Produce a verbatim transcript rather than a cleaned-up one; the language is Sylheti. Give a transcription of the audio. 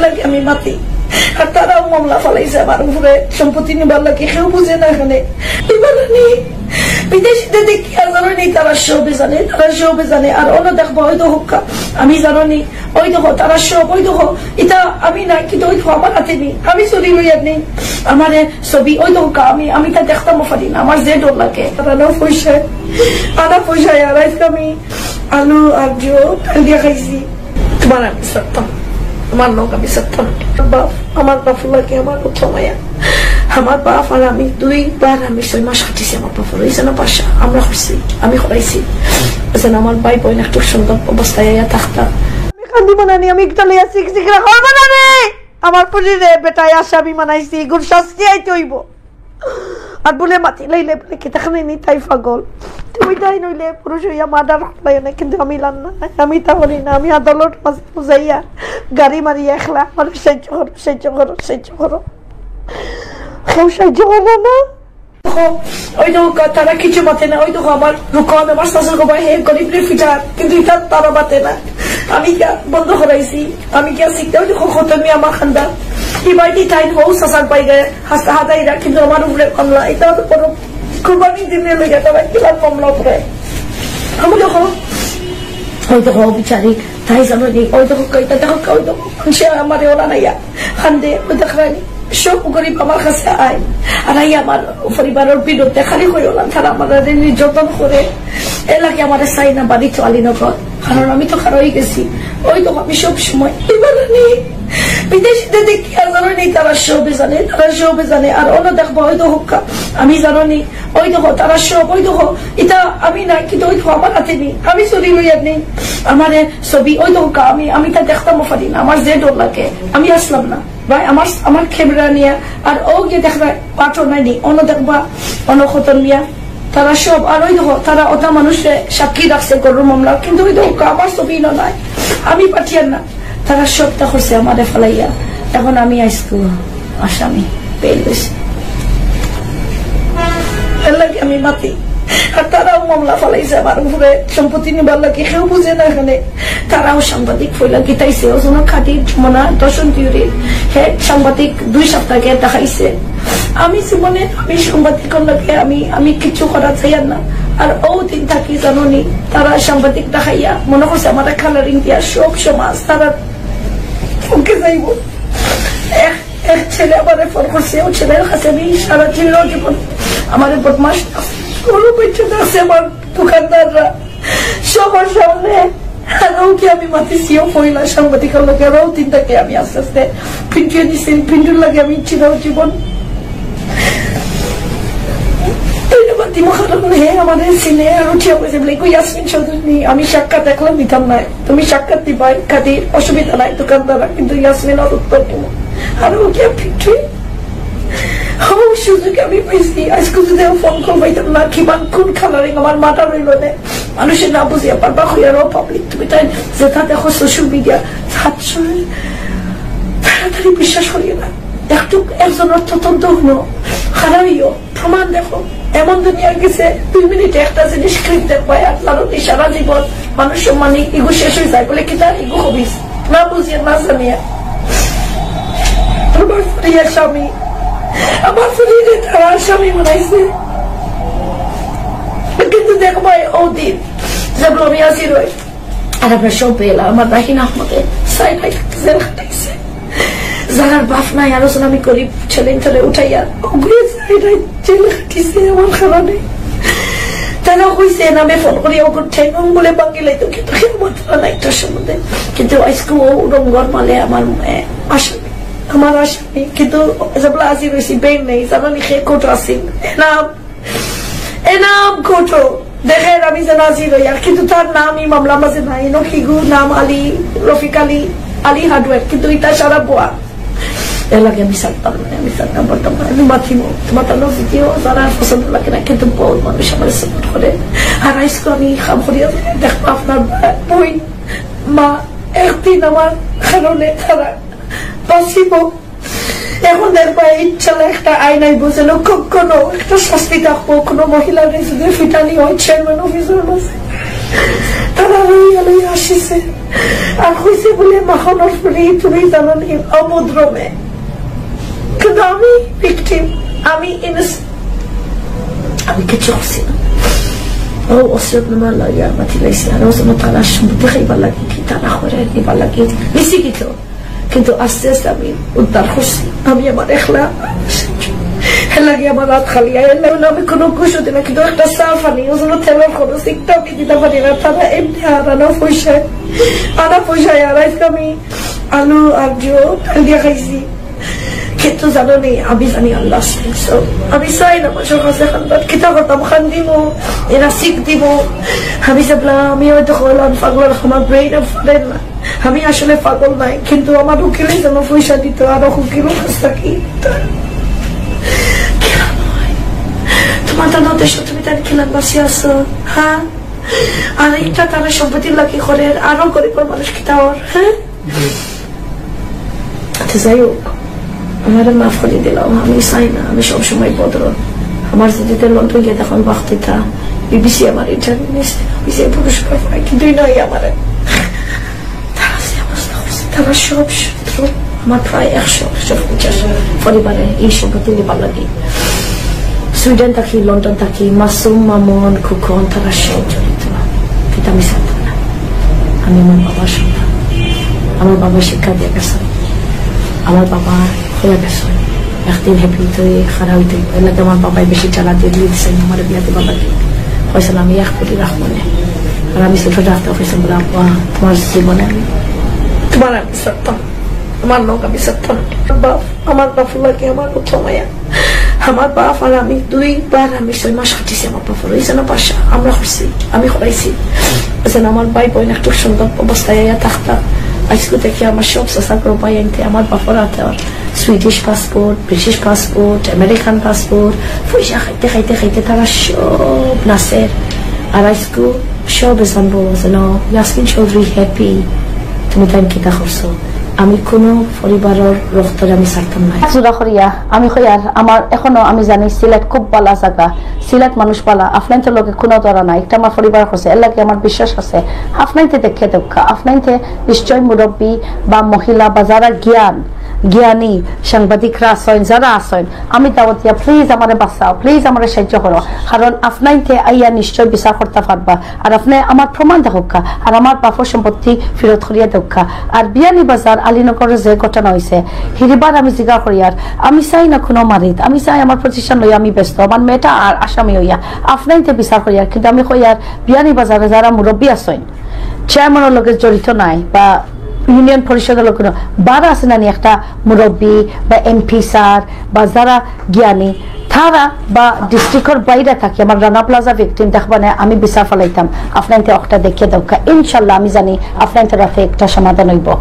লাগে আমি মাতি। আর তারাও মামলা ফালাইছে আমার উপরে, সম্পত্তি নিবার লাগি। কেউ বুঝে না এখানে। এবার নি বিদেশিতে দেখি আর জানো নি, তারা সবে জানে, তারা সবে জানে। আর অন্য দেখবো, ওই তো হুক্কা, আমি জানো নি, ওই দেখো, তারা সব, ওই দেখো, এটা আমি না, কিন্তু ওই দেখো, আমার হাতে নেই, আমি চুরি লইয়ার নেই। আমারে ছবি, ওই দেখো, আমি, আমি তা দেখতামও পারি না, আমার যে ডর লাগে। তারা না পয়সায়, আনা পয়সায়, আর আজকে আমি আলু আর জো তেল দিয়া খাইছি। তোমার আমি ছাড়তাম, তোমার লোক আমি ছাড়তাম। বাপ, আমার বাপ লাগে আমার কত মায়া। আমার বাপ আর আমি দুইবার আমি ছয় মাস খাটিছি আমার বাপর। ওই যেন বাসা আমরা করছি, আমি করাইছি। ওই যেন আমার ভাই বোন একটু সুন্দর অবস্থায় আইয়া থাকতা। আমি কান্দি বানানি, আমি একটা লইয়া সিক সিক রাখা বানানি। আমার পুলিশে বেটায় আসামি বানাইছি, গুর শাস্তি আইতে হইব। আর বলে মাতি লাইলে বলে কি তখন নি তাই পাগল। তুমি তাই নইলে পুরুষ হইয়া মার্ডার করলাই না, কিন্তু আমি লান না, আমি তা বলি না, আমি আদালত মাঝে বুঝাইয়া গাড়ি মারি একলা আমার সাহায্য করো, সাহায্য করো, সাহায্য করো। কেউ সাহায্য করে না। দেখো, ওই দেখো, কা-, তারা কিছু মাতে না। ওই দেখো, আমার রুকন, আমার শাশুড়ি গো ভাই, হে গরিব রে ফিটার, কিন্তু এটা তারা মাতে না। আমি গিয়া বন্ধ করাইছি, আমি গিয়া শিখতে, ওই দেখো, খতমি আমার খান্দা, এই বাড়িতে তাই বউ শাসার বাইরে হাসতে হাতাইরা, কিন্তু আমার উপরে মামলা, এটা তো বড় কুরবানি দিনে লেগে তারা কিলার মামলা উপরে। আমি দেখো, ওই দেখো, বিচারিক, তাই জানো নি, ওই দেখো, কইতা দেখো, ওই দেখো, সে আমার ওলা নাইয়া। খান্দে, ওই দেখরানি, সব গরিব আমার কাছে আয়। আর আই আমার পরিবারের বিরুদ্ধে খালি কইও না, তারা আমার নির্যাতন করে। এর লাগে আমার চাই না বাড়ি তো আলীনগর, কারণ আমি তো খারাপ হয়ে গেছি। ওই তো আমি সব সময় এবার নি বিদেশিতে দেখি আর জানো নি, তারা সবে জানে, তারা সবে জানে। আর অন্য দেখবো, ওই তো হুক্কা, আমি জানো নি, ওই দেখো, তারা সব, ওই দেখো, এটা আমি না, কিন্তু ওই দেখো, আমার হাতে নেই, আমি চুরি লইয়ার নেই। আমারে ছবি, ওই দেখো, আমি, আমি তা দেখতামও পারি না, আমার যে ডর লাগে, আমি আসলাম না। ভাই, আমার, আমার ক্যামেরা নিয়া, আর ও গিয়ে দেখবা, পাঠও নাইনি, অন্য দেখবা, অন্য খতন মিয়া, তারা সব, আর ওই দেখো, তারা ওটা মানুষে সাক্ষী রাখছে গরুর মামলা, কিন্তু ওই দেখো, আমার ছবি না নাই, আমি পাঠিয়ার না, তারা সবটা করছে আমারে ফালাইয়া। এখন আমি আইসকু আসামি বেল হয়েছে। এর লাগে আমি মাতি। আর তারাও মামলা ফালাইছে আমার উপরে, সম্পত্তি নিবার লাগি, কেউ বুঝে না এখানে। তারাও সাংবাদিক ফইলা গিতাইছে, ওজনা খাদির যমুনা দর্শন থিওরি, হে সাংবাদিক দুই সপ্তাহ আগে দেখাইছে। আমি জীবনে, আমি সাংবাদিকর লগে আমি, আমি কিছু করা চাই না। আর ও দিন থাকি জানো নি, তারা সাংবাদিক দেখাইয়া মনে করছে আমার কালারিং দিয়া সব সমাজ তারা ওকে যাইব। এক এক ছেলে আমারে ফোন করছে, ও ছেলের কাছে আমি সারা চির জীবন আমারে বদমাস, গরু বেচে আছে আমার দোকানদাররা সবার সামনে। আর ওকে আমি মাতিছি, ও পয়লা সাংবাদিকর লগে, আর ও দিন থাকি আমি আস্তে আস্তে পিন্টুয়ে নিছি, পিন্টুর লগে আমি চির জীবন। এই মাতিমো কারণ হে আমারে চিনে, আর উঠিয়া বলছে বলে, "কই ইয়াসমিন চৌধুরী?" আমি সাক্ষাৎ দেখলাম, দিতাম না। তুমি সাক্ষাৎ দিবাই, খাদি অসুবিধা নাই, দোকানদার, কিন্তু ইয়াসমিন আর উত্তর দিব। আর ও কি ফিটরি? ও সুযোগ আমি পাইছি, আজকে যদি আমি ফোন কল পাইতাম না, কি মান কোন খালারে আমার মাথা রইল না। মানুষের না বুঝিয়া পারবা হইয়া রো পাবলিক, তুমি তাই যেটা দেখো সোশ্যাল মিডিয়া, সাতশো তাড়াতাড়ি বিশ্বাস করিও না। একটু একজনের তদন্ত হলো, খারাপ হইও। প্রমাণ দেখো, এমন দুনিয়া গেছে, দুই মিনিটে একটা জিনিস ক্লিপ দেখবায়, আর কারণ সারা জীবন মানুষ সম্মানী ইগো শেষ হয়ে যায়। বলে কি তার ইগো হবিস? না বুঝিয়া, না জানিয়া। আমার ফুরিয়ে স্বামী, আমার ফুরিয়ে তারা স্বামী বানাইছে। কিন্তু দেখবায়, ও দিন, যেগুলো আমি আসি রই, আর আমরা সব পেলাম, আমার রাহিন আহমদে সাইড বাই সাইড জেল খাটাইছে। যারার বাপ নাই, আরো আমি গরিব ছেলে ধরে উঠাইয়া ওগুলো সাইড বাই জেল খাটিছে আমার কারণে। তারা কইছে নামে ফোন করি, ওগুলো ঠেং বলে বাঙ্গি লাইতো, কিন্তু কেউ মাত্র নাই তার সম্বন্ধে। কিন্তু আজকে ও রঙ্গর মালে আমার, এ, আসামি, আমার আসামি, কিন্তু যেগুলো আজি রয়েছি বের নেই, জানো নি, সে কোর্ট আছে। এনাম, এনাম কোর্ট দেখের আমি যে নাজির হইয়ার, কিন্তু তার নাম এই মামলা মাঝে নাই। নকিগু নাম আলী, রফিক আলী, আলী হার্ডওয়্যার, কিন্তু এটা সারা বোয়া। এর লাগে আমি ছাড়তাম না, আমি ছাড়তাম, বলতাম না, আমি মাতিমো, তোমার তার ভিডিও যারা পছন্দ লাগে না, কিন্তু বহুত মানুষ আমার সাপোর্ট করে। আর আজকে আমি খাম করিয়া দেখবো আপনার বই, মা, একদিন আমার কারণে তারা বাঁচিব। এখন দেখবা, ইনশাল্লাহ একটা আইন আইব, যেন কোনো একটা শাস্তি থাকবো, কোনো মহিলারে যদি ফিটানি হয়, চেয়ারম্যান অফিসের মাঝে তারা লইয়া লইয়া আসিছে। আর কইছে বলে, "মাখনর ফুরি, তুমি জানো নি, অমুদ্রমে।" কিন্তু আমি ভিকটিম, আমি ইনোসেন্ট, আমি কিচ্ছু করছি না। ও ওসিয়তনামা লইয়া মাতি লাইছে, আর ও যেন তারা সম্পত্তি খাইবার লাগি, কি তারা করে নিবার লাগি, নিছি কি তো। কিন্তু আস্তে আস্তে আমি উদ্ধার করছি। আমি আমার একলা, এর লাগি আমার রাত খালি, আর এর লাগি আমি কোনো ঘুষও দিই না, কিন্তু একটা চা পানি, ও যেন তেলর খরচ, একটা আমি দিতে পারি না। তারা এমনি আর আনা পয়সায়, আনা পয়সায়, আর আজকে আমি আলু আর জো তেল দিয়া খাইছি। কিন্তু জানো নি, আমি জানি আল্লাহ আছে। So, আমি চাই না মানুষের কাছে কান্দাত, কিতা করতাম, কান্দিমু, এরা শিখ দিব। আমি যে বললাম, আমি হয়তো হইলাম পাগল, আমার ব্রেইন আর ফাটের না। আমি আসলে পাগল নাই, কিন্তু আমার উকিলে যেন পয়সা দিত, আরো উকিলর কাছ থাকি। তোমার তো নতুন তুমি তার খেলার বাসি আছো, হ্যাঁ? আর একটা তারা সম্পত্তির লাগি করে, আরো গরিব মানুষ কিতা ওর, হ্যাঁ? আচ্ছা, যাই হোক, আমারে মাফ করি দিলাম। আমি চাই না, আমি সবসময় বদরন। আমার যদি তো লন্ডন গিয়ে তখন বাখতিতা, বিবিসি আমার ইন্টারভিউ নিছে, আমি যে পুরস্কার পাই, কিন্তু নয় আমারে। তারা যে অবস্থা করছে, তারা সব শত্রু, আমার প্রায় একশো, একশো পঞ্চাশ পরিবারে এই সম্পত্তি নিবার লাগি। সুইডেন থাকি, লন্ডন থাকি, মাসুম, মামুন, খুকন, তারা সব জড়িত। কিন্তু আমি জানতাম না। আমি আমার বাবার সন্তান। আমার বাবা শিক্ষা দিয়ে গেছেন। আমার বাবা হয়ে গেছেন। একদিন হ্যাপি হইতে, খারাপ হইতে, এর লাগি আমার বাবাই বেশি জ্বালা দিয়ে দিয়েছেন আমার বিয়াতে বাবাকে। হয়েছেন আমি এক কোটি রাখবো না। আর আমি ছোট ডাক্তার হয়েছেন বলে, "আব্বা, তোমার জীবনে আমি তোমার আমি সত্য, তোমার লোক আমি সত্য না।" বাপ, আমার বাপ লাগে আমার প্রথম মায়া। আমার বাপ আর আমি দুইবার আমি ছয় মাস কাটিছি আমার বাপর। ওই যেন বাসা আমরা করছি, আমি করাইছি। ওই যেন আমার ভাই বোন একটু সুন্দর অবস্থায় আইয়া থাকতা। আজকে দেখি আমার সব চাচা করো ভাই আনতে আমার বাপর হাতে আর Swedish passport, British passport, American passport, পয়সা খাইতে খাইতে খাইতে তারা সব নাচের। আর আজকে সবে জানবো যেন ইয়াসমিন চৌধুরী হ্যাপি, তুমি তাই কিতা করছো। আমি কোনো পরিবারের রক্তরে আমি ছাড়তাম না। জোড়া করিয়া আমি কই আর আমার এখনো আমি জানি সিলেট খুব ভালা জাগা, সিলেট মানুষ ভালা, আপনাইনতর লগে কোনো ধরা নাই। একটা আমার পরিবার করছে, এর লাগি আমার বিশ্বাস আছে। আপনাইনতে দেখে দেউক্কা, আপনাইনতে নিশ্চয় মুরব্বী বা মহিলা বা যারা জ্ঞান, জ্ঞানী সাংবাদিকরা আছেন, যারা আছেন, আমি দাওয়াত দিয়া প্লিজ আমারে বাঁচাও, প্লিজ আমারে সাহায্য করো, কারণ আপনাইনতে আইয়া নিশ্চয় বিচার করতে পারবা। আর আপনি আমার প্রমাণ দেখউক্কা, আর আমার বাপর সম্পত্তি ফেরত করিয়া দেউক্কা। আর বিয়ানীবাজার আলীনগরে যে ঘটনা হয়েছে, হিরিবার আমি জিকার করিয়ার, আমি চাই না কোনো মারিত, আমি চাই আমার প্রতিষ্ঠান লইয়া আমি ব্যস্ত, আমার মেয়েটা আর আসামি হইয়া আপনাইনতে বিচার করিয়ার, কিন্তু আমি কইয়ার বিয়ানীবাজারে যারা মুরব্বী আছেন, চেয়ারম্যানের লগে জড়িত নাই বা ইউনিয়ন পরিষদের লগে না, বারা আছে নানি একটা মুরব্বী বা এমপি স্যার বা যারা জ্ঞানী, তারা বা ডিস্ট্রিক্টর বাইরে থাকি আমার রানা প্লাজা ভিকটিম দেখবা না, আমি বিচার ফালাইতাম। আপনাইনতে একটা দেখিয়া দেউক্কা, ইনশাল্লাহ আমি জানি আপনাইনতর রাতে একটা সমাধান হইব।